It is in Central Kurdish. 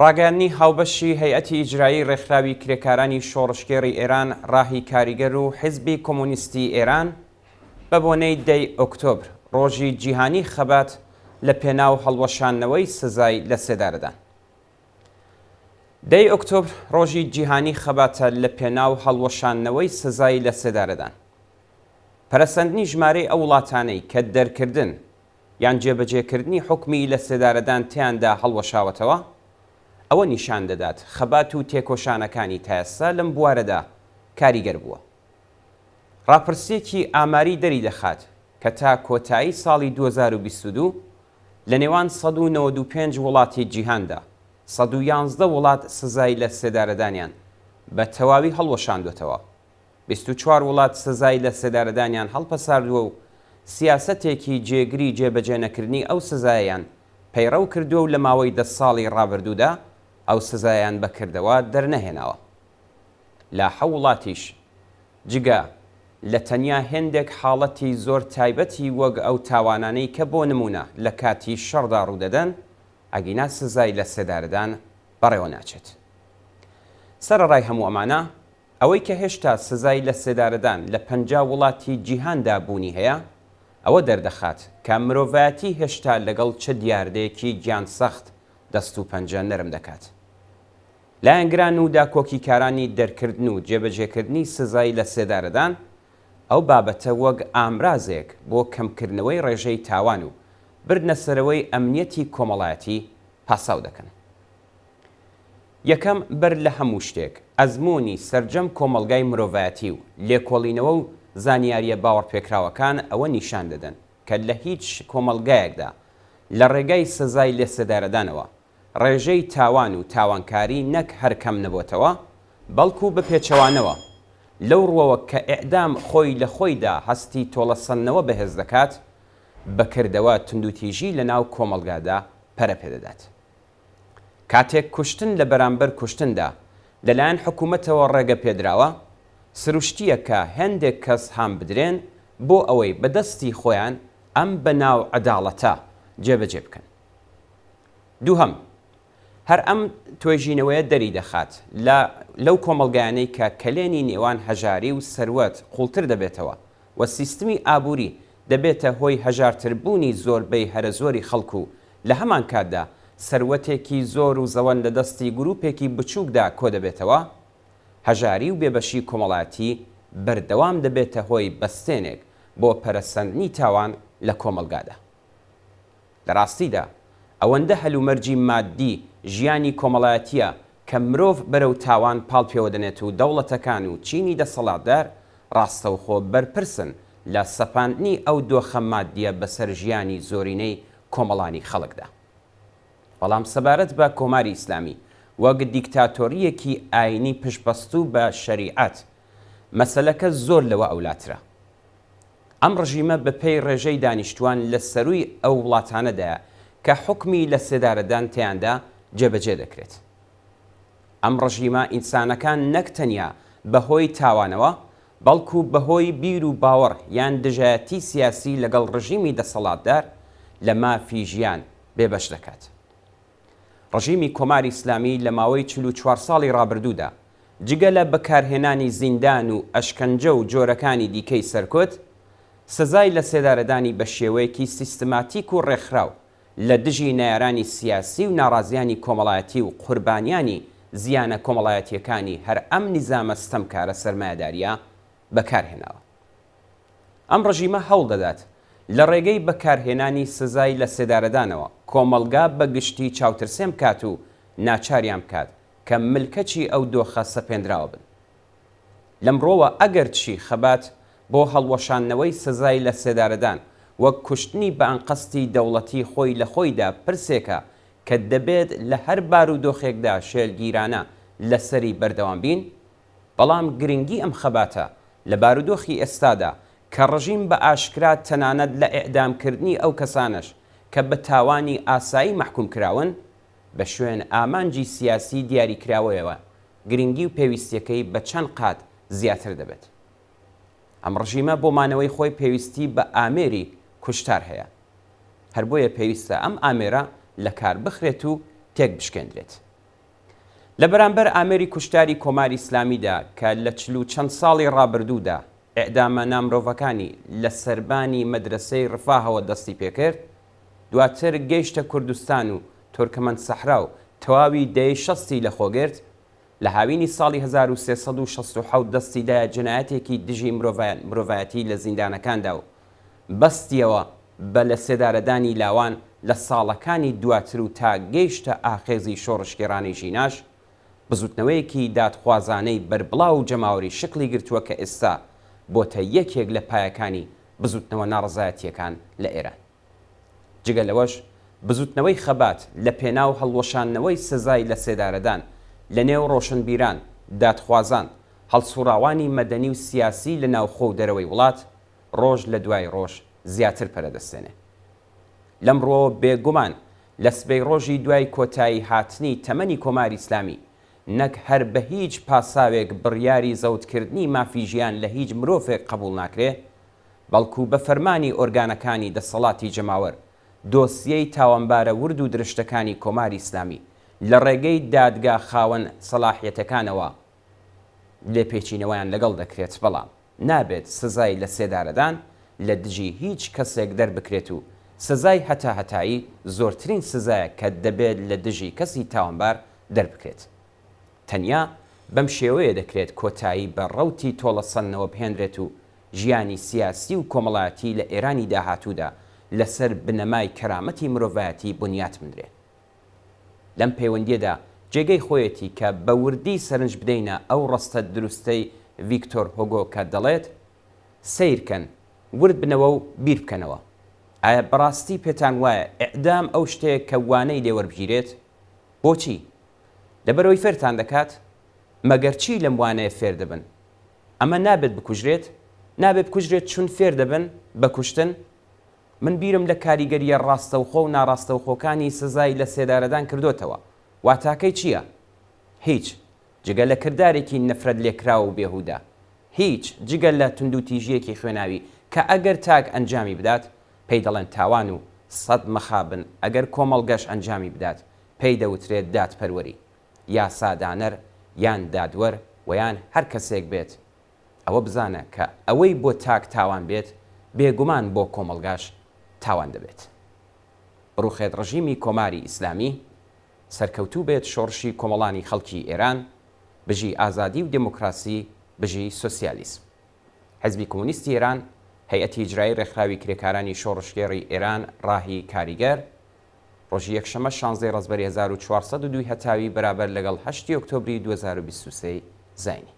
ڕاگەیاندنی هاوبەشی هەیئەتی ئیجرایی ڕێکخراوی کرێکارانی شۆڕشگێڕی ئێران ڕاهی کاریگەر و حیزبی کۆمۆنیستی ئێران بە بۆنەی دەی ئۆکتۆبر ڕۆژی جیهانی خەبات لە پێناو هەڵوەشاندنەوەی سزای لەسێدارەدان. دەی ئۆکتۆبر ڕۆژی جیهانی خەباتە لە پێناو هەڵوەشاندنەوەی سزای لەسێدارەدان. پەرەسەندنی ژمارەی ئەو وڵاتانەی کە دەرکردن یان جێبەجێکردنی حوکمی لەسێدارەدان تێیاندا هەڵوەشاوەتەوە، ئەوە نیشان دەدات خەبات و تێکۆشانەکانی تا ئێستا لەم بوارەدا کاریگەر بووە. ڕاپرسییەکی ئاماری دەریدەخات کە تا کۆتایی ساڵی 2022 لە نێوان 195 وڵاتی جیهاندا 111 وڵات سزای لەسێدارەدانیان بە تەواوی هەڵوەشاندوەتەوە. 24 وڵات سزای لەسێدارەدانیان هەڵپەساردووە و سیاسەتێکی جێگری جێبەجێنەکردنی ئەو سزایەیان پەیڕەو کردووە و لە ماوەی دە ساڵی ڕابردوودا ئەو سزایەیان بە کردەوە دەرنەهێناوە. لە حەو وڵاتیش جگە لە تەنیا هێندێک حاڵەتی زۆر تایبەتی وەک ئەو تاوانانەی کە بۆ نموونە لە کاتی شەڕدا ڕوودەدەن، ئەگینا سزای لەسێدارەدان بەڕێوە ناچێت. سەرەڕای هەموو ئەمانە، ئەوەی کە هێشتا سزای لەسێدارەدان لە 50 وڵاتی جیهاندا بوونی هەیە، ئەوە دەردەخات کە مرۆڤایەتی هێشتا لەگەڵ چ دیاردەیەکی گیانسەخت دەست و پەنجە نەرم دەکات. لایەنگران و داکۆکیکارانی دەرکردن و جێبەجێکردنی سزای لەسێدارەدان، ئەو بابەتە وەک ئامرازێک بۆ کەمکردنەوەی ڕێژەی تاوان و بردنەسەرەوەی ئەمنیەتی کۆمەڵایەتی پاساو دەکەن. یەکەم، بەر لە هەموو شتێک، ئەزموونی سەرجەم کۆمەڵگای مرۆڤایەتی و لێکۆڵینەوە و زانیارییە باوەڕپێکراوەکان ئەوە نیشان دەدەن کە لە هیچ کۆمەڵگایەکدا لە ڕێگای سزای لەسێدارەدانەوە ڕێژەی تاوان و تاوانکاری نەک هەر کەم نەبۆتەوە، بەڵکو بە پێچەوانەوە، لەو ڕووەوە کە ئیعدام خۆی لە خۆیدا هەستی تۆڵەسەندنەوە بەهێز دەکات، بە کردەوە توندوتیژی لە ناو کۆمەڵگادا پەرە پێدەدات. کاتێک کوشتن لە بەرامبەر کوشتندا لەلایەن حکوومەتەوە ڕێگە پێدراوە، سروشتییە کە هێندێک کەس هان بدرێن بۆ ئەوەی بە دەستی خۆیان ئەم بەناو عەداڵەتە جێبەجێ بکەن. دووهەم، هەر ئەم توێژینەوەیە دەریدەخات لە لەو کۆمەڵگایانەی کە کەلێنی نێوان هەژاری و سەروەت قووڵتر دەبێتەوە و سیستمی ئابووری دەبێتە هۆی هەژارتربوونی زۆربەی هەرەزۆری خەڵک و لە هەمانکاتدا سەروەتێکی زۆر و زەوەند لە دەستی گرووپێکی بچووکدا کۆدەبێتەوە، هەژاری و بێبەشی کۆمەڵایەتی بەردەوام دەبێتە هۆی بەستێنێک بۆ پەرەسەندنی تاوان لە کۆمەڵگادا. لە ڕاستیدا ئەوەندە هەلومەرجی ماددی ژیانی کۆمەڵایەتییە کە مرۆڤ بەرەو تاوان پاڵ پێوەدەنێت و دەوڵەتەکان و چینی دەسەڵاتدار ڕاستەوخۆ بەرپرسن لە سەپاندنی ئەو دۆخە ماددیە بەسەر ژیانی زۆرینەی کۆمەڵانی خەڵکدا. بەڵام سەبارەت بە کۆماری ئیسلامی وەک دیکتاتۆرییەکی ئایینی پشتبەستوو بە شەریعەت، مەسەلەکە زۆر لەوە ئەولاترە. ئەم ڕژیمە بە پێی ڕێژەی دانیشتووان لە سەرووی ئەو وڵاتانەدایە کە حوکمی لە سێدارەدان تێیاندا جێبەجێ دەکرێت. ئەم ڕژیمە ئینسانەکان نەک تەنیا بە هۆی تاوانەوە، بەڵکوو بە هۆی بیر و باوەڕ یان دژایەتی سیاسی لەگەڵ ڕژیمی دەسەڵاتدار لە مافی ژیان بێبەش دەکات. ڕژیمی کۆماری ئیسلامی لە ماوەی 44 ساڵی ڕابردوودا جگە لە بەکارهێنانی زیندان و ئەشکەنجە و جۆرەکانی دیکەی سەرکوت، سزای لەسێدارەدانی بە شێوەیەکی سیستماتیک و ڕێکخراو لە دژی نەیارانی سیاسی و ناڕازیانی کۆمەڵایەتی و قوربانیانی زیانە کۆمەڵایەتییەکانی هەر ئەم نیزامە ستەمکارە سەرمایەدارییە بەکارهێناوە. ئەم ڕژیمە هەوڵ دەدات لە ڕێگەی بەکارهێنانی سزای لەسێدارەدانەوە کۆمەڵگا بە گشتی چاوترسێن بکات و ناچاریان بکات کە ملکەچی ئەو دۆخە سەپێندراوە بن. لەمڕۆوە ئەگەرچی خەبات بۆ هەڵوەشاندنەوەی سزای لەسێدارەدان وەک کوشتنی بەئەنقەستی دەوڵەتی خۆی لە خۆیدا پرسێکە کە دەبێت لە هەر بارودۆخێکدا شێلگیرانە لەسەری بەردەوام بین، بەڵام گرنگی ئەم خەباتە لە بارودۆخی ئێستادا کە ڕژیم بە ئاشکرا تەنانەت لە ئیعدامکردنی ئەو کەسانەش کە بە تاوانی ئاسایی مەحکوم کراون بە شوێن ئامانجی سیاسی دیاریکراوەیەوە گرنگی و پێویستیەکەی بە چەند قات زیاتر دەبێت. ئەم ڕژیمە بۆ مانەوەی خۆی پێویستی بە ئامێری کوشتار هەیە. هەر بۆیە پێویستە ئەم ئامێرە لە کار بخرێت و تێک بشکێندرێت. لە بەرامبەر ئامێری کوشتاری کۆماری ئیسلامیدا کە لە چل و چەند ساڵی ڕابردوودا ئیعدامە نامرۆڤەکانی لە سەربانی مەدرەسەی ڕفاهەوە دەستی پێکرد، دواتر گەیشتە کوردستان و تورکمەن سەحرا و تەواوی دەیەی شەستی لەخۆ گرت، لە هاوینی ساڵی 1367 دەستی دایە جەنایەتێکی دژی مرۆڤایەتی لە زیندانەکاندا و بەستیەوە بە لەسێدارەدانی لاوان لە ساڵەکانی دواتر و تا گەیشتە ئاخێزی شۆڕشگێڕانەی ژیناش بزوتنەوەیەکی دادخوازانەی بەربڵاو و جەماوەری شکڵی گرتووە کە ئێستا بۆتە یەکێک لە پایەکانی بزوتنەوە ناڕەزایەتییەکان لە ئێران. جگە لەوەش بزوتنەوەی خەبات لە پێناو هەڵوەشاندنەوەی سزای لەسێدارەدان لە نێو ڕۆشنبیران، دادخوازان، هەڵسوڕاوانی مەدەنی و سیاسی لە ناوخۆ و دەرەوەی وڵات ڕۆژ لە دوای ڕۆژ زیاتر پەرەدەستێنێ. لەم ڕووەوە بێگومان لە سبەی ڕۆژی دوای کۆتایی هاتنی تەمەنی کۆماری ئیسلامی نەک هەر بە هیچ پاساوێک بڕیاری زەوتکردنی مافی ژیان لە هیچ مرۆڤێک قەبووڵ ناکرێ بەڵکو بە فەرمانی ئۆرگانەکانی دەسەڵاتی جەماوەر دۆسیەی تاوانبارە ورد و درشتەکانی کۆماری ئیسلامی لە ڕێگەی دادگا خاوەن سەلاحیەتەکانەوە لێپێچینەوەیان لەگەڵ دەکرێت بەڵام نابێت سزای لە سێدارەدان لە دژی هیچ کەسێک دەربکرێت و سزای هەتاهەتایی زۆرترین سزایە کە دەبێت لە دژی کەسی تاوانبار دەربکرێت. تەنیا بەم شێوەیە دەکرێت کۆتایی بە ڕەوتی تۆڵەسەندنەوە بهێنرێت و ژیانی سیاسی و کۆمەڵایەتی لە ئێرانی داهاتوودا لەسەر بنەمای کەرامەتی مرۆڤایەتی بنیات بنرێ. لەم پەیوەندییەدا جێگەی خۆیەتی کە بە وردی سەرنج بدەینە ئەو ڕەستە دروستەی ڤیکتۆر هۆگۆ کە دەڵێت، سەیرکەن، ورد بنەوە و بیر بکەنەوە. ئایا بەڕاستی پێتان وایە ئیعدام ئەو شتەیە کە وانەی لێ وەربگیرێت؟ بۆچی؟ لەبەرئەوەی فێرتان دەکات؟ مەگەر چی لەم وانەیە فێر دەبن؟ ئەمە نابێت بکوژرێت؟ نابێت بکوژرێت چون فێر دەبن بە کوشتن؟ من بیرم لە کاریگەرییە ڕاستەوخۆ و ناڕاستەوخۆکانی سزای لەسێدارەدان کردۆتەوە. واتاکەی چییە؟ هیچ، جگە لە کردارێکی نەفرەتلێکراو و بێهودە. هیچ، جگە لە توندوتیژییەکی خوێناوی کە ئەگەر تاک ئەنجامی بدات، پێی دەڵێن تاوان و سەد مەخابن ئەگەر کۆمەڵگەش ئەنجامی بدات، پێی دەوترێت دادپەروەری. یاسادانەر یان دادوەر و یان هەر کەسێک بێت، ئەوە بزانە کە ئەوەی بۆ تاک تاوان بێت، بێگومان بۆ کۆمەڵگاش تاوان دەبێت. بڕوخێت ڕژیمی کۆماری ئیسلامی، سەرکەوتوو بێت شۆڕشی کۆمەڵانی خەڵکی ئێران، بژی ئازادی و دێموکراسی، بژی سۆسیالیسم. حیزبی کۆمۆنیستی ئێران، هەیئەتی ئیجرایی ڕێکخراوی کرێکارانی شۆڕشگێڕی ئێران ڕاهی کاریگەر، ڕۆژی یەکشەممە شانزدەی ڕەزبەری 1402 هەتاوی بەرابەر لەگەڵ هەشتی ئۆکتۆبری 2023 زایینی.